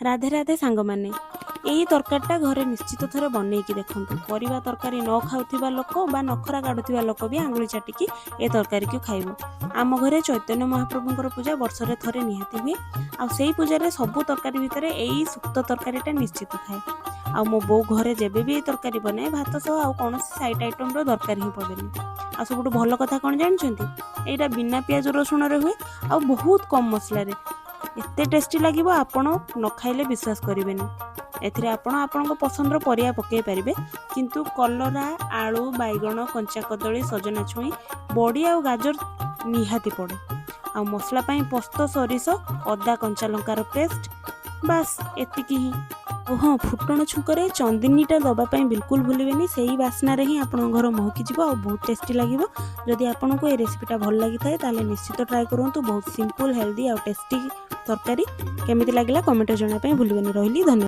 ରାଧେ ରାଧେ ସାଙ୍ଗମାନେ। ଏଇ ତରକାରୀଟା ଘରେ ନିଶ୍ଚିତ ଥରେ ବନେଇକି ଦେଖନ୍ତୁ। ପରିବା ତରକାରୀ ନ ଖାଉଥିବା ଲୋକ ବା ନଖରା କାଢ଼ୁଥିବା ଲୋକ ବି ଆଙ୍ଗୁଳି ଚାଟିକି ଏ ତରକାରୀକୁ ଖାଇବ। ଆମ ଘରେ ଚୈତନ୍ୟ ମହାପ୍ରଭୁଙ୍କର ପୂଜା ବର୍ଷରେ ଥରେ ନିହାତି ହୁଏ ଆଉ ସେଇ ପୂଜାରେ ସବୁ ତରକାରୀ ଭିତରେ ଏଇ ଶୁକ୍ତ ତରକାରୀଟା ନିଶ୍ଚିତ ଥାଏ। ଆଉ ମୋ ବୋଉ ଘରେ ଯେବେ ବି ଏଇ ତରକାରୀ ବନାଏ, ଭାତ ସହ ଆଉ କୌଣସି ସାଇଡ୍ ଆଇଟମ୍ର ଦରକାର ହିଁ ପଡ଼େନି। ଆଉ ସବୁଠୁ ଭଲ କଥା କ'ଣ ଜାଣିଛନ୍ତି? ଏଇଟା ବିନା ପିଆଜ ରସୁଣରେ ହୁଏ ଆଉ ବହୁତ କମ୍ ମସଲାରେ। ଏତେ ଟେଷ୍ଟି ଲାଗିବ, ଆପଣ ନ ଖାଇଲେ ବିଶ୍ୱାସ କରିବେନି। ଏଥିରେ ଆପଣ ଆପଣଙ୍କ ପସନ୍ଦର ପରିବା ପକାଇ ପାରିବେ, କିନ୍ତୁ କଲରା, ଆଳୁ, ବାଇଗଣ, କଞ୍ଚା କଦଳୀ, ସଜନା ଛୁଇଁ, ବଡ଼ି ଆଉ ଗାଜର ନିହାତି ପଡ଼େ। ଆଉ ମସଲା ପାଇଁ ପୋସ୍ତ, ସୋରିଷ, ଅଦା, କଞ୍ଚା ଲଙ୍କାର ପେଷ୍ଟ, ବାସ୍ ଏତିକି ହିଁ। ଆଉ ହଁ, ଫୁଟଣ ଛୁଙ୍କରେ ଚନ୍ଦିନୀଟା ଦେବା ପାଇଁ ବିଲକୁଲ ଭୁଲିବେନି। ସେଇ ବାସ୍ନାରେ ହିଁ ଆପଣଙ୍କ ଘର ମହକିଯିବ ଆଉ ବହୁତ ଟେଷ୍ଟି ଲାଗିବ। ଯଦି ଆପଣଙ୍କୁ ଏ ରେସିପିଟା ଭଲ ଲାଗିଥାଏ, ତାହେଲେ ନିଶ୍ଚିତ ଟ୍ରାଏ କରନ୍ତୁ। ବହୁତ ସିମ୍ପଲ୍, ହେଲ୍ଦି ଆଉ ଟେଷ୍ଟି ତରକାରୀ। କେମିତି ଲାଗିଲା, କମେଣ୍ଟରେ ଜଣାଇବା ପାଇଁ ଭୁଲିବେନି। ରହିଲି, ଧନ୍ୟବାଦ।